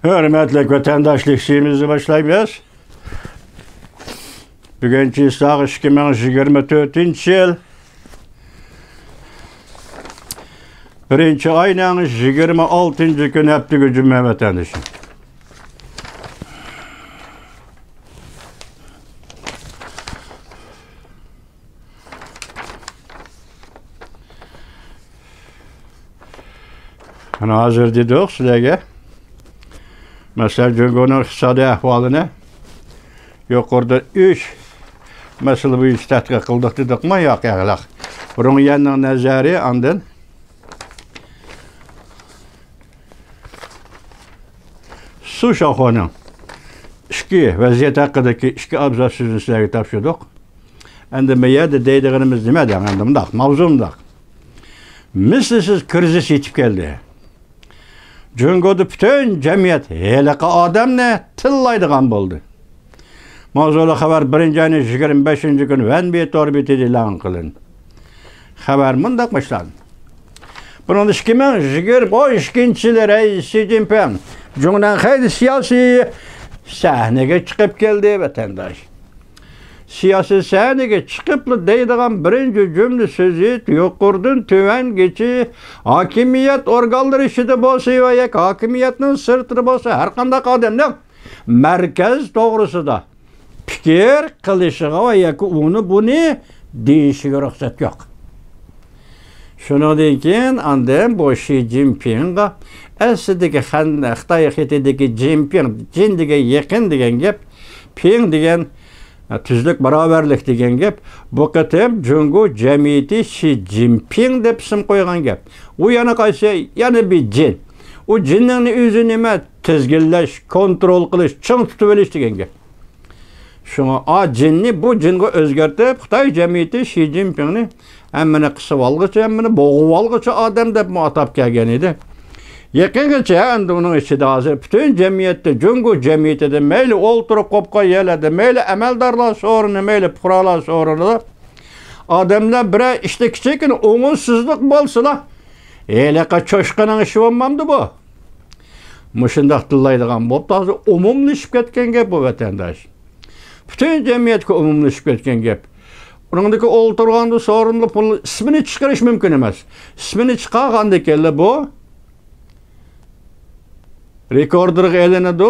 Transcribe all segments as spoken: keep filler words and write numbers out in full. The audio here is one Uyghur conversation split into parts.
ھۆرمەتلىك ۋەتەنداشلار، لېكسىيىمىزنى باشلايمىز. بۈگۈن چىسلاغ ئىككى مىڭ يىگىرمە تۆتىنچى يىل، بىرىنچى ئاينىڭ يىگىرمە ئالتىنچى كۈنى، ھەپتىگە جۈمە، ۋەتەندىشىم. مانا ھازىر دېدۇق سىلەرگە، مەسىلەن، جۇڭگونىڭ ئىقتىسادىي ئەھۋالىنى يۇقىرىدا ئۈچ مەسىلە بويىچە تەتقىق قىلدۇق دېدۇقمۇ؟ ياق، ياق. رۇڭيەننىڭ نەزەرى، ئاندىن سۇ شاخۇنىڭ ئىككى ۋەزىيەت ھەققىدىكى ئىككى ئابزاس سۆزىنى سىلەرگە تاپشۇردۇق. ئەمدى بۇ يەردە دەيدىغىنىمىز نېمە دەڭ؟ ئەمدى مۇنداق، ماۋزۇ مۇنداق. مىسلىسىز كىرىزىس يېتىپ كەلدى. جۇڭگودا پۈتۈن جەمئىيەت ھېلىقى ئادەمنى تىللايدىغان بولدى. ماۋزۇلۇق خەۋەر بىرىنچى ئاينىڭ يىگىرمە بەشىنچى كۈنى ۋەنبى تور بېتىدە ئېلان قىلىندى. خەۋەر مۇنداق باشلاندى. بۇنىڭدا ئىككى مىڭ يىگىرمە ئىككىنچى يىلى رەئىس شى جىنپىڭ جۇڭنىڭ خەير سىياسىي سەھنىگە چىقىپ كەلدى، ۋەتەنداش. سىياسىي سەھنىگە چىقىپلا دەيدىغان بىرىنچى جۈملە سۆزى يۇقىرىدىن تۆۋەنگىچە ھاكىمىيەت ئورگانلىرى ئىچىدە بولسا ۋە ياكى ھاكىمىيەتنىڭ سىرتىدا بولسا ھەرقانداق ئادەمنىڭ مەركەز توغرىسىدا پىكىر قىلىشىغا ۋە ياكى ئۇنى بۇنى دېيىشىگە رۇخسەت يوق. شۇنىڭدىن كېيىن ئاندىن بۇ شى جىنپىڭغا ئەسلىدىكى خەن-، خىتاي خېتىدىكى جىنپىڭ، جىن دېگەن يېقىن دېگەن گەپ، پىڭ دېگەن، ئە، تۈزلۈك، باراۋەرلىك دېگەن گەپ. بۇ قېتىم جۇڭگو جەمئىيىتى شى جىنپىڭ دەپ ئىسىم قويغان گەپ. ئۇ يەنە قايسى؟ يەنە بىر جىن. ئۇ جىننىڭ ئۆزى نېمە؟ تىزگىنلەش، كونترول قىلىش، چىڭ تۇتۇۋېلىش دېگەن گەپ. شۇڭا ئا جىننى بۇ جىنغا ئۆزگەرتىپ، خىتاي جەمئىيىتى شى جىنپىڭنى ھەممىنى قىسىۋالغۇچە، ھەممىنى بوغۇۋالغۇچە ئادەم دەپمۇ ئاتاپ كەلگەن ئىدى. يېقىنغىچە ئەمدى ئۇنىڭ ئىچىدە ھازىر پۈتۈن جەمئىيەتتە، جۇڭگو جەمئىيىتىدە، مەيلى ئولتۇرۇپ قوپقان يەرلەردە، مەيلى ئەمەلدارلار سورۇنى، مەيلى پۇقرالار سورۇنىدا ئادەملەر بىرەر ئىشتا كىچىككىنە ئوڭۇشسىزلىق بولسىلا، ھېلىقى چوشقىنىڭ ئىشى بولمامدۇ بۇ؟ مۇشۇنداق تىللايدىغان بولۇپتۇ. ھازىر ئومۇملىشىپ كەتكەن گەپ بۇ، ۋەتەنداش. پۈتۈن جەمئىيەتكە ئومۇملىشىپ كەتكەن گەپ. ئۇنىڭدىكى ئولتۇرغاندا سورۇندا پۇل ئىسمىنى چىقىرىش مۇمكىن ئەمەس. ئىسمىنى چىقارغاندىكىنلا بۇ رېكوردېرغا ئېلىنىدۇ،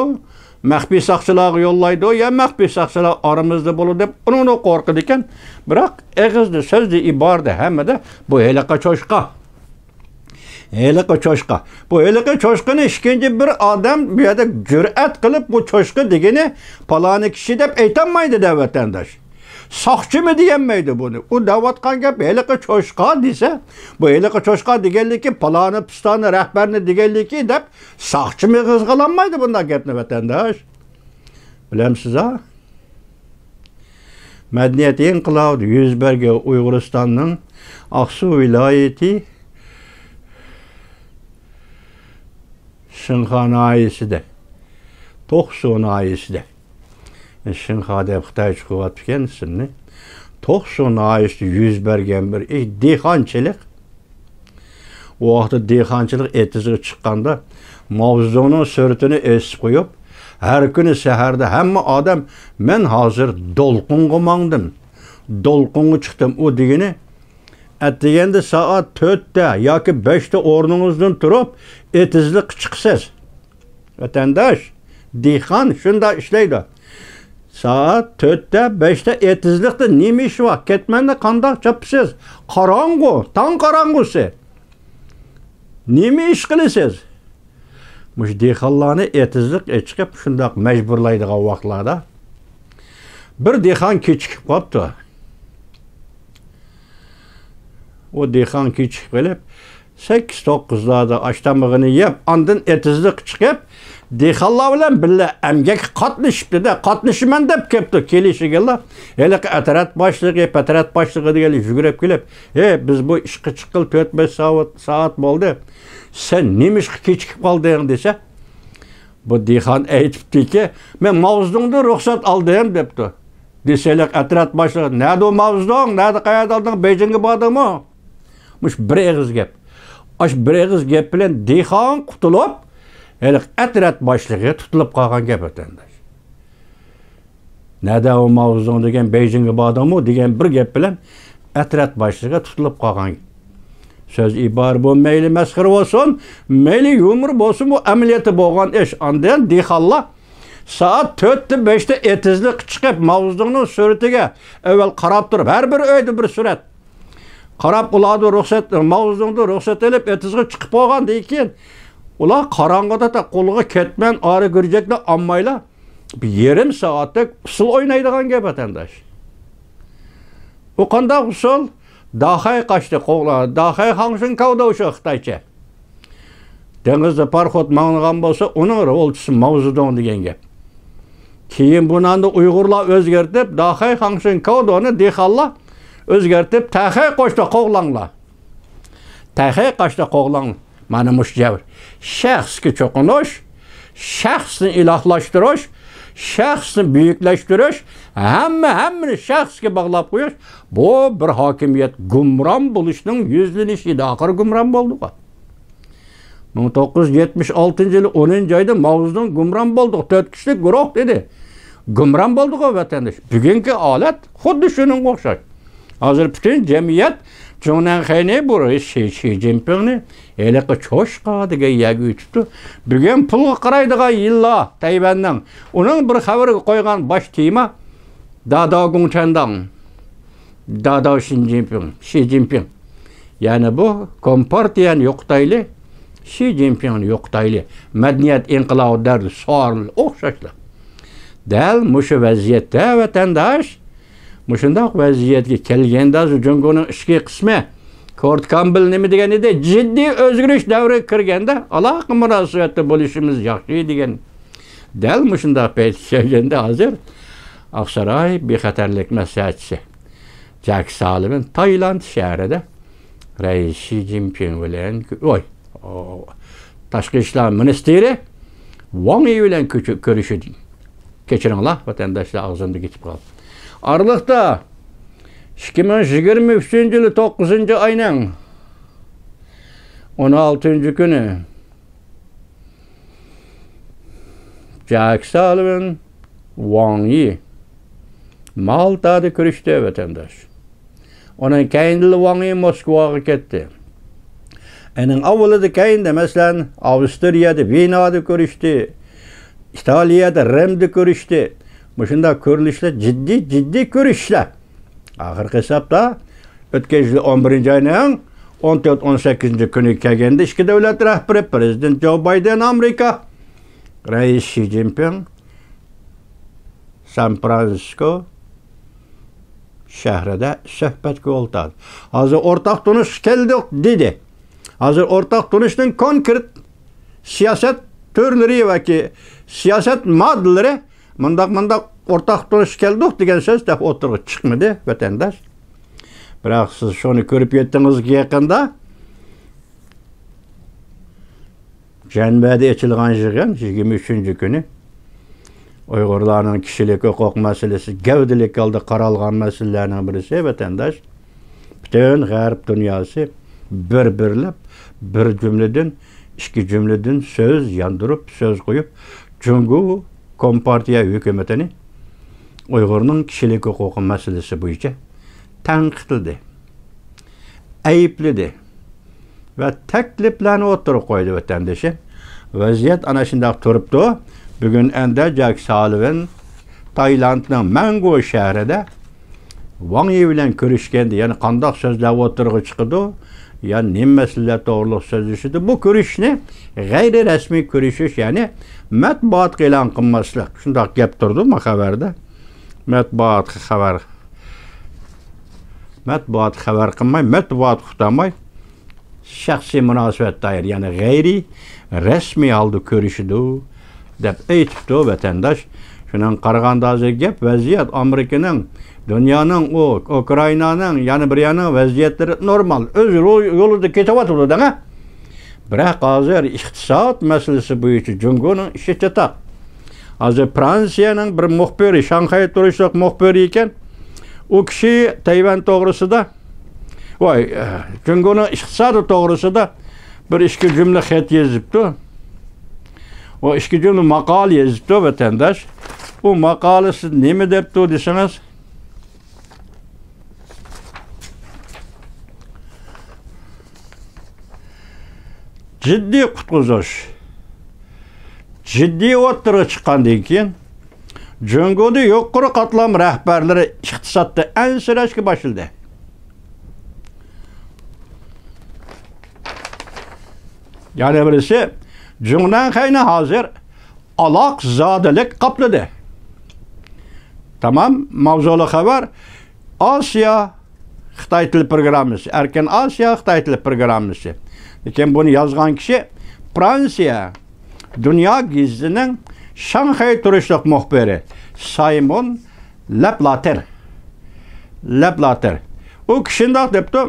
مەخپىي ساقچىلارغا يوللايدۇ، يا مەخپىي ساقچىلار ئارىمىزدا بولىدۇ دەپ ئۇنىڭدىن قورقىدىكەن. بىراق ئېغىزدا، سۆزدە، ئىبارىدە، ھەممىدە بۇ ھېلىقى چوشقا. ھېلىقى چوشقا. بۇ ھېلىقى چوشقىنى ئىككىنچى بىر ئادەم بۇ يەردە جۈرئەت قىلىپ، بۇ چوشقا دېگىنى پالانى كىشى دەپ ئېيتالمايدۇ-دە، ۋەتەنداش. ساقچىمۇ دېيەلمەيدۇ بۇنى. ئۇ دەۋاتقان گەپ ھېلىقى چوشقا دېسە، بۇ ھېلىقى چوشقا دېگەنلىكى پالانى پىستانى رەھبەرنى دېگەنلىكى دەپ ساقچىمۇ ئېغىزغا ئالالمايدۇ بۇنداق گەپنى، ۋەتەنداش. بىلەمسىز ھە؟ مەدەنىيەت ئىنقىلابىدا يۈز بەرگەن ئۇيغۇرىستاننىڭ ئاقسۇ ۋىلايىتى شىنخا ناھىيەسىدە، توقسۇ ناھىيەسىدە، شىنخا دەپ خىتايچە قويۇۋاپتىكەن ئىسىمنى. توقسۇ ناھىيەسىدە يۈز بەرگەن بىر ئىش، دېھقانچىلىق. ئۇ ۋاقىتتا دېھقانچىلىق ئېتىزغا چىققاندا، ماۋزېدۇڭنىڭ سۈرىتىنى ئېسىپ قويۇپ، ھەر كۈنى سەھەردە ھەممە ئادەم، «مەن ھازىر دولقۇنغا ماڭدىم، دولقۇنغا چىقتىم» ئۇ دېگىنى، ئەتىگەندە سائەت تۆتتە ياكى بەشتە ئورنىڭىزدىن تۇرۇپ، ئېتىزلىققا چىقىسىز. ۋەتەنداش، دېھقان شۇنداق ئىشلەيدۇ. سائەت تۆتتە، بەشتە ئېتىزلىقتا نېمە ئىش بار؟ كەتمەننى قانداق چاپىسىز؟ قاراڭغۇ، تاڭ قاراڭغۇسى. نېمە ئىش قىلىسىز؟ مۇشۇ دېھقانلارنى ئېتىزلىققا چىقىپ شۇنداق مەجبۇرلايدىغان ۋاقىتلاردا بىر دېھقان كېچىكىپ قاپتۇ. ئۇ دېھقان كېچىكىپ قېلىپ، سەككىز توققۇزلاردا ئاش تامىقىنى يەپ، ئاندىن ئېتىزلىققا چىقىپ، دېھقانلار بىلەن بىللە ئەمگەككە قاتنىشىپتۇ-دە، قاتنىشىمەن دەپ كەپتۇ. كېلىشىگىلا ھېلىقى ئەترەت باشلىقى، پەترەت باشلىقى دېگەنلەر يۈگۈرۈپ كېلىپ، «ھەي، بىز بۇ ئىشقا چىققىلى تۆت بەش سائەت، سائەت بولدى. سەن نېمە ئىشقا كېچىكىپ قالدىڭ؟» دېسە، بۇ دېھقان ئېيتىپتىكى، «مەن ماۋزېدۇڭدىن رۇخسەت ئالدىم» دەپتۇ. دېسە ھېلىقى ئەترەت باشلىقى، «نەدە ئۇ ماۋزېدۇڭ؟ نەدە، قەيەردە ئالدىڭ؟ بېيجىڭغا باردىڭمۇ؟» مۇشۇ بىر ئېغىز گەپ. ئاشۇ بىر ئېغىز گەپ بىلەن دېھقان قۇتۇلۇپ، ھېلىقى ئەترەت باشلىقى تۇتۇلۇپ قالغان گەپ، ۋەتەنداش. نەدە ئۇ ماۋزېدۇڭ دېگەن، بېيجىڭغا باردىڭمۇ دېگەن بىر گەپ بىلەن ئەترەت باشلىقى تۇتۇلۇپ قالغان. سۆز ئىبارە بۇ مەيلى مەسخىرە بولسۇن، مەيلى يۇمۇر بولسۇن، بۇ ئەمەلىيەتتە بولغان ئىش. ئاندىن دېھقانلار سائەت تۆتتە، بەشتە ئېتىزلىققا چىقىپ، ماۋزېدۇڭنىڭ سۈرىتىگە ئەۋۋەل قاراپ تۇرۇپ، ھەر بىر ئۆيدە بىر سۈرەت. قاراپ، ئۇلاردىن رۇخسەت، ماۋزېدۇڭدىن رۇخسەت ئېلىپ، ئېتىزغا چىقىپ بولغاندىن كېيىن، ئۇلار قاراڭغۇدا قولىغا كەتمەن، ئارا گۈرجەكنى ئالمايلا، بىر يېرىم سائەتتەك ئۇسسۇل ئوينايدىغان گەپ، ۋەتەنداش. ئۇ قانداق ئۇسسۇل؟ داخەي قاچتى، قوغلا-، داخەي خاڭشىن كاۋداۋ شۇ خىتايچە. دېڭىزدا پاراخوت ماڭىدىغان بولسا، ئۇنىڭ رولچىسى ماۋزېدۇڭ دېگەن گەپ. كېيىن بۇنى ئاندىن ئۇيغۇرلار ئۆزگەرتىپ، داخەي خاڭشىن كاۋدونى دېھقانلار ئۆزگەرتىپ، تەخەي قوشتا قوغلاڭلار. تەخەي قاچتا قوغلاڭ. مانا مۇشۇ جەۋر. شەخسكە چوقۇنۇش، شەخسنى ئىلاھلاشتۇرۇش، شەخسنى بۈيۈكلەشتۈرۈش، ھەممە، ھەممىنى شەخسكە باغلاپ قويۇش، بۇ بىر ھاكىمىيەت گۇمران بولۇشنىڭ يۈزلىنىشى ئىدى. ئاخىرى گۇمران بولدۇق. مىڭ توققۇز يۈز يەتمىش ئالتىنچى يىلى ئونىنچى ئايدا ماۋزېدۇڭ گۇمران بولدۇق، تۆت كىشىلىك گۇرۇھ دېدى. گۇمران بولدىغۇ ۋەتەنداش. بۈگۈنكى ھالەت خۇددى شۇنىڭغا ئوخشاش. ھازىر پۈتۈن جەمئىيەت جۇڭنەنخېينى، بۇ شى، شى جىنپىڭنى ھېلىقى چوشقا دېگەن يەرگە ئۆتۈپتۇ. بۈگۈن پۇلغا قارايدىغان يىللار تەيۋەننىڭ. ئۇنىڭ بىر خەۋىرىگە قويغان باش تېما دادا گۇڭچەنداڭ. دادا شى جىنپىڭ، شى جىنپىڭ. يەنى بۇ كومپارتىيەنى يوقىتايلى، شى جىنپىڭنى يوقىتايلى. مەدەنىيەت ئىنقىلابى دەردى سوئال ئوخشاشلا. دەل مۇشۇ ۋەزىيەتتە ۋەتەنداش، مۇشۇنداق ۋەزىيەتكە كەلگەندە، جۇڭگونىڭ ئىچكى قىسمى، كورت كامبېل نېمە دېگەن ئىدى؟ جىددىي ئۆزگىرىش دەۋرىگە كىرگەندە، ئالاقە مۇناسىۋەتتە بولۇشىمىز ياخشى دېگەن. دەل مۇشۇنداق پەيتكە كەلگەندە، ھازىر ئاقساراي بىخەتەرلىك مەسلىھەتچىسى جاك سالىۋىن تايلاند شەھىرىدە رەئىس شى جىنپىڭ بىلەن، ۋاي، ئو، تاشقى ئىشلار مىنىستىرى ۋاڭ يى بىلەن كۆچۈ-، كۆرۈشىدۇ. كەچۈرۈڭلار، ۋەتەنداشلار، ئاغزىمدا كېتىپ قالدى. ئارىلىقتا ئىككى مىڭ يىگىرمە ئۈچىنچى يىلى توققۇزىنچى ئاينىڭ ئون ئالتىنچى كۈنى جاك سالىۋىن، ۋاڭ يى مالتادا كۆرۈشتى، ۋەتەنداش. ئۇنىڭ كەينىدىلا ۋاڭ يى موسكۋاغا كەتتى. ئۇنىڭ ئاۋۋىلىدا، كەينىدە، مەسىلەن، ئاۋسترىيەدە، ۋېنادا كۆرۈشتى، ئىتالىيەدە، رىمدا كۆرۈشتى. مۇشۇنداق كۆرۈلۈشلەر، جىددىي، جىددىي كۆرۈشۈشلەر. ئاخىرقى ھېسابتا، ئۆتكەن يىل ئون بىرىنچى ئاينىڭ ئون تۆت، ئون سەككىزىنچى كۈنى كەلگەندە ئىككى دۆلەت رەھبىرى، پرېزىدېنت جو بايدېن ئامېرىكا، رەئىس شى جىنپىڭ سان فرانسىسكو شەھىرىدە سۆھبەتكە ئولتۇردى. ھازىر ئورتاق تونۇشقا كەلدۇق، دېدى. ھازىر ئورتاق تونۇشنىڭ كونكرېت سىياسەت تۈرلىرى ياكى سىياسەت ماددىلىرى مۇنداق، مۇنداق ئورتاق تونۇشقا كەلدۇق دېگەن سۆز تېخى ئوتتۇرىغا چىقمىدى، ۋەتەنداش. بىراق سىز شۇنى كۆرۈپ يەتتىڭىزكى، يېقىندا جەنۋەدە ئېچىلغان يىغىن، يىگىرمە ئۈچىنچى كۈنى ئۇيغۇرلارنىڭ كىشىلىك ھوقۇق مەسىلىسى گەۋدىلىك ھالدا قارالغان مەسىلىلەرنىڭ بىرسى، ۋەتەنداش. پۈتۈن غەرب دۇنياسى بىر بىرلەپ، بىر جۈملىدىن، ئىككى جۈملىدىن سۆز ياندۇرۇپ، سۆز قويۇپ، جۇڭگو كومپارتىيە ھۆكۈمىتىنى ئۇيغۇرنىڭ كىشىلىك ھوقۇقى مەسىلىسى بويىچە تەنقىدلىدى، ئەيىبلىدى ۋە تەكلىپلەرنى ئوتتۇرىغا قويدى، ۋەتەندىشىم. ۋەزىيەت ئانا شۇنداق تۇرۇپتۇ. بۈگۈن ئەندە جاك سالىۋىن تايلاندنىڭ مەنگۇ شەھىرىدە ۋاڭ يى بىلەن كۆرۈشكەندە، يەنە قانداق سۆزلەر ئوتتۇرىغا چىقىدۇ، يا نېمە مەسىلىلەر توغرۇلۇق سۆزلىشىدۇ؟ بۇ كۆرۈشۈشنى غەيرىي رەسمىي كۆرۈشۈش، يەنى مەتبۇئاتقا ئېلان قىلماسلىق، شۇنداق گەپ تۇردۇ ما خەۋەردە. مەتبۇئاتقا خەۋەر، مەتبۇئاتقا خەۋەر قىلماي، مەتبۇئاتقا ئۇقتۇرماي، شەخسىي مۇناسىۋەت دائىرە، يەنى غەيرىي رەسمىي ھالدا كۆرۈشىدۇ، دەپ ئېيتىپتۇ ۋەتەنداش. شۇنىڭغا قارىغاندا، ھازىر گەپ، ۋەزىيەت، ئامېرىكىنىڭ، دۇنيانىڭ، ئۇ، ئۇكرائىنانىڭ، يەنە بىر يەرنىڭ ۋەزىيەتلىرى نورمال، ئۆز رو-، يولىدا كېتىۋاتىدۇ دەڭە. بىراق ھازىر ئىقتىساد مەسىلىسى بويىچە جۇڭگونىڭ ئىشى چاتاق. ھازىر فرانسىيەنىڭ بىر مۇخبىرى، شاڭخەي تۇرۇشلۇق مۇخبىرى ئىكەن، ئۇ كىشى تەيۋەن توغرىسىدا، ۋاي، جۇڭگونىڭ ئىقتىسادى توغرىسىدا بىر ئىككى جۈملە خەت يېزىپتۇ. ئۇ ئىككى جۈملە ماقالە يېزىپتۇ، ۋەتەنداش. ئۇ ماقالىسىدە نېمە دەپتۇ دېسىڭىز، جىددىي قۇتقۇزۇش جىددىي ئوتتۇرىغا چىققاندىن كېيىن، جۇڭگودا يۇقىرى قاتلام رەھبەرلىرى ئىقتىسادتا ئەنسىرەشكە باشلىدى. يەنە بىرسى، جۇڭنەنخەينى ھازىر ئالاقزادىلىك قاپلىدى. تامام ماۋزۇلۇق خەۋەر. ئاسىيا خىتاي تىل پروگراممىسى، ئەركىن ئاسىيا خىتاي تىل پروگراممىسى. لېكىن بۇنى يازغان كىشى فرانسىيە دۇنيا گېزىتىنىڭ شاڭخەي تۇرۇشلۇق مۇخبىرى سايمون لەپلاتېر. لەپلاتېر. ئۇ كىشى شۇنداق دەپتۇ،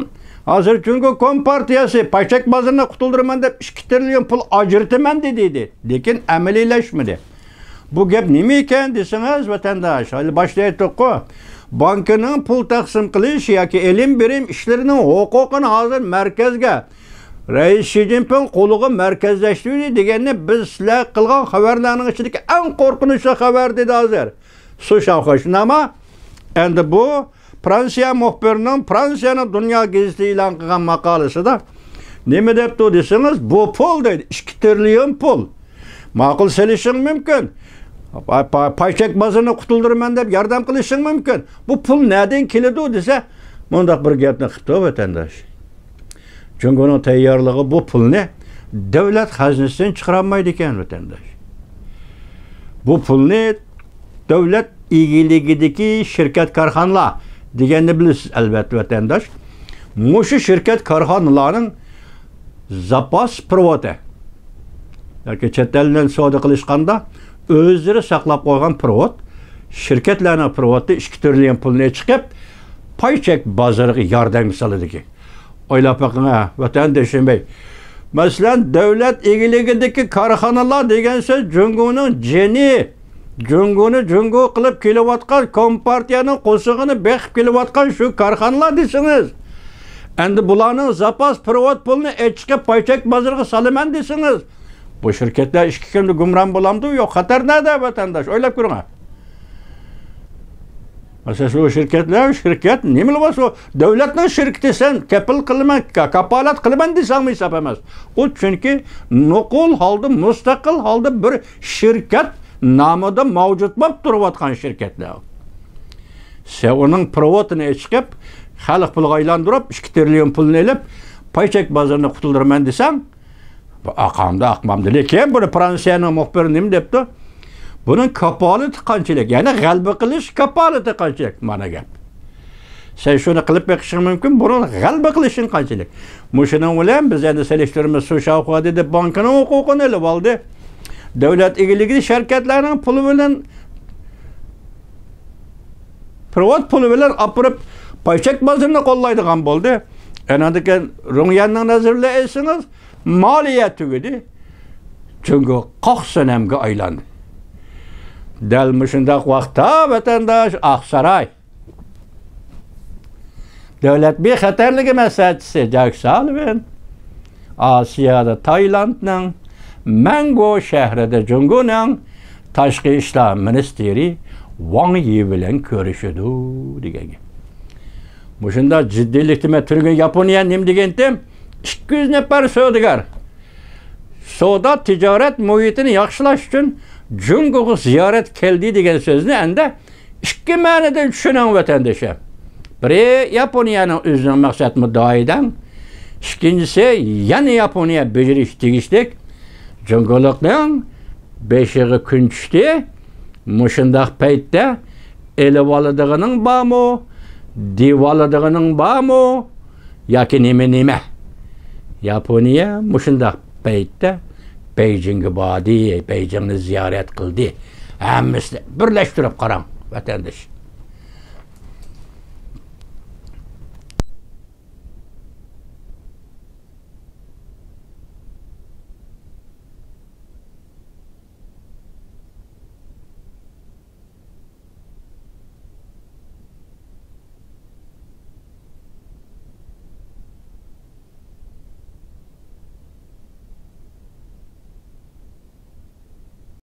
ھازىر جۇڭگو كومپارتىيەسى پايچەك بازىرىنى قۇتۇلدۇرىمەن دەپ ئىككى تىرىليون پۇل ئاجرىتىمەن دېدى، لېكىن ئەمەلىيلەشمىدى. بۇ گەپ نېمە ئىكەن دېسىڭىز، ۋەتەنداش، ھېلى باشتا ئېيتتۇققۇ، بانكىنىڭ پۇل تەقسىم قىلىش ياكى ئېلىم بېرىم ئىشلىرىنىڭ ھوقۇقىنى ھازىر مەركەزگە، رەئىس شى جىنپىڭ قولىغا مەركەزلەشتۈردى دېگەننى بىز سىلەر قىلغان خەۋەرلەرنىڭ ئىچىدىكى ئەڭ قورقۇنچلۇق خەۋەر دېدى ھازىر. سۇ شاۋخۇا شۇنداقما؟ ئەمدى بۇ فرانسىيە مۇخبىرىنىڭ فرانسىيەنىڭ دۇنيا گېزىتى ئېلان قىلغان ماقالىسىدا نېمە دەپتۇ دېسىڭىز، بۇ پۇل دەيدۇ، ئىككى تىرىليون پۇل. ماقۇل سېلىشىڭ مۇمكىن. پا-، پا-، پايچەك بازىرىنى قۇتۇلدۇرىمەن دەپ ياردەم قىلىشىڭ مۇمكىن. بۇ پۇل نەدىن كېلىدۇ دېسە، مۇنداق بىر گەپنى قىپتۇ ۋەتەنداش. جۇڭگونىڭ تەييارلىقى بۇ پۇلنى دۆلەت خەزنىسىدىن چىقىرالمايدىكەن، ۋەتەنداش. بۇ پۇلنى دۆلەت ئىگىلىكىدىكى شىركەت، كارخانىلار دېگەننى بىلىسىز، ئەلۋەتتە، ۋەتەنداش. مۇشۇ شىركەت، كارخانىلارنىڭ زاپاس پىرىۋوتى ياكى چەت ئەل بىلەن سودا قىلىشقاندا ئۆزلىرى ساقلاپ قويغان پىرىۋوت، شىركەتلەرنىڭ پىرىۋوتى ئىككى تىرىليون پۇلنى چىقىپ، پايچەك بازىرىغا ياردەمگە سالىدىكەن. ئويلاپ بېقىڭ ھە، ۋەتەندىشىم بەي. مەسىلەن، دۆلەت ئىگىلىكىدىكى كارخانىلار دېگەن سۆز جۇڭگونىڭ جېنى، جۇڭگونى جۇڭگو قىلىپ كېلىۋاتقان، كومپارتىيەنىڭ قورسىقىنى بېقىپ كېلىۋاتقان شۇ كارخانىلار دېسىڭىز، ئەمدى بۇلارنىڭ زاپاس پېرېۋوت پۇلىنى ئېچىقىپ پايچەك بازىرىغا سالىمەن دېسىڭىز، بۇ شىركەتلەر ئىككى كۈندە گۇمران بولامدۇ؟ يوق، خەتەر نەدە، ۋەتەنداش؟ ئويلاپ كۆرۈڭ. مەسىلەن، شۇ شىركەتلەر، شىركەت نېمىلا بولسا، دۆلەتنىڭ شىركىتى، سەن كەپىل قىلىمەن، كا-، كاپالەت قىلىمەن دېسەڭمۇ ھېساب ئەمەس. ئۇ چۈنكى نوقۇل ھالدا، مۇستەقىل ھالدا بىر شىركەت نامىدا مەۋجۇت بولۇپ تۇرۇۋاتقان شىركەتلەر. سەن ئۇنىڭ پېرېۋوتىنى چىقىپ، خەلق پۇلىغا ئايلاندۇرۇپ، ئىككى تىرىليون پۇلنى ئېلىپ، پايچەك بازىرىنى قۇتۇلدۇرىمەن دېسەڭ، بۇ ئاقامدۇ، ئاقمامدۇ. لېكىن بۇنى فرانسىيەنىڭ مۇخبىرى نېمە دەپتۇ؟ بۇنىڭ كاپالىتى قانچىلىك؟ يەنى غەلىبە قىلىش كاپالىتى قانچىلىك؟ مانا گەپ. سەن شۇنى قىلىپ بېقىشىڭ مۇمكىن، بۇنىڭ غەلىبە قىلىشىڭ قانچىلىك؟ مۇشۇنىڭ بىلەن بىز ئەنە سېلىشتۇرىمىز، سۇ شاۋخۇا دېدى، بانكىنىڭ ھوقۇقىنى ئېلىۋالدى. دۆلەت ئىگىلىكىدە شىركەتلەرنىڭ پۇلى بىلەن پېرېۋوت پۇلى بىلەن ئاپىرىپ، پايچەك بازىرىنى قوللايدىغان بولدى. ئەنەندىكىن رۇڭيەننىڭ نەزىرى بىلەن ئېيتسىڭىز، مالىيە تۈگىدى. جۇڭگو قاق سۆنەمگە ئايلاندى. دەل مۇشۇنداق ۋاقىتتا ۋەتەنداش ئاقساراي دۆلەت بىخەتەرلىكى مەسلىھەتچىسى جاك سالىۋېن ئاسىيادا تايلاندنىڭ مەنگو شەھىرىدە جۇڭگونىڭ تاشقى ئىشلار مىنىستىرى ۋاڭ يى بىلەن كۆرۈشىدۇ دېگەن گەپ. مۇشۇنداق جىددىيلىكتە مەن تۈرگۈن ياپونىيە نېمە دېگەنتىم؟ ئىككى يۈز نەپەر سودىگەر سودا تىجارەت مۇھىتىنى ياخشىلاش ئۈچۈن جۇڭگوغا زىيارەت كەلدى دېگەن سۆزنى ئەندە ئىككى مەنىدىن چۈشىنىڭ، ۋەتەندىشىم. بىرى، ياپونىيەنىڭ ئۆزىنىڭ مەقسەت مۇددىئايى دەڭ. ئىككىنچىسى، يەنە ياپونىيە بېجىرىشى تېگىشلىك. جۇڭگولۇقنىڭ بېشىغا كۈن چۈشتى. مۇشۇنداق پەيتتە ئېلىۋالىدىغىنىڭ بارمۇ؟ دېۋالىدىغىنىڭ بارمۇ؟ ياكى نېمە نېمە؟ ياپونىيە مۇشۇنداق پەيتتە بېيجىڭغا باردى، بېيجىڭنى زىيارەت قىلدى. ھەممىسىنى بىرلەشتۈرۈپ قاراڭ، ۋەتەنداش.